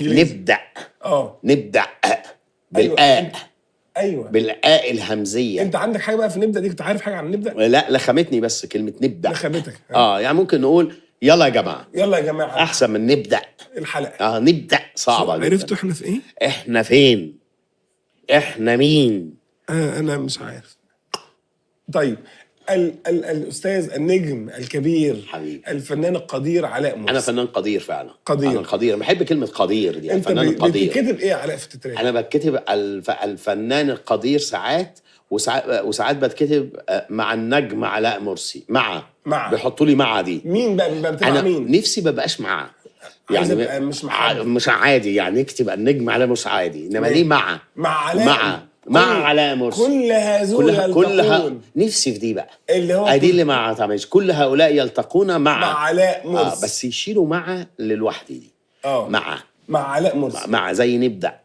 إنجليزي. نبدا. نبدا بالآء. ايوه، بالآء الهمزيه. انت عندك حاجة بقى في نبدا دي؟ كنت عارف حاجة عن نبدا؟ لا، لخمتني بس كلمة نبدا. لخمتك. يعني ممكن نقول يلا يا جماعة. يلا يا جماعة احسن من نبدا. الحلقة. نبدا صعبة جدا. عرفتوا احنا في ايه؟ احنا فين؟ احنا مين؟ انا مش عارف. طيب ال ال الاستاذ النجم الكبير حبيبي. الفنان القدير علاء مرسي. انا فنان قدير فعلا. قدير. انا قدير، بحب كلمة قدير دي. انت الفنان القدير. بتتكتب ايه يا علاء في التترات؟ انا بتكتب الفنان القدير ساعات، وساعات بتكتب مع النجم علاء مرسي، مع مع. بيحطوا لي مع دي. مين بقى بتبقى انا مين؟ نفسي ما بقاش مع. عايز أبقى مش مع حد. مش عادي، يعني اكتب النجم علاء مرسي عادي، انما ليه؟ ليه مع؟ مع علاء. مع علاء مرسي. كل هذول كلها يلتقون. نفسي في دي بقى. اللي هو دي اللي مع تعملش. كل هؤلاء يلتقون مع مع علاء مرسي. بس يشيلوا مع للوحدي دي. مع مع علاء مرسي. مع زي نبدا.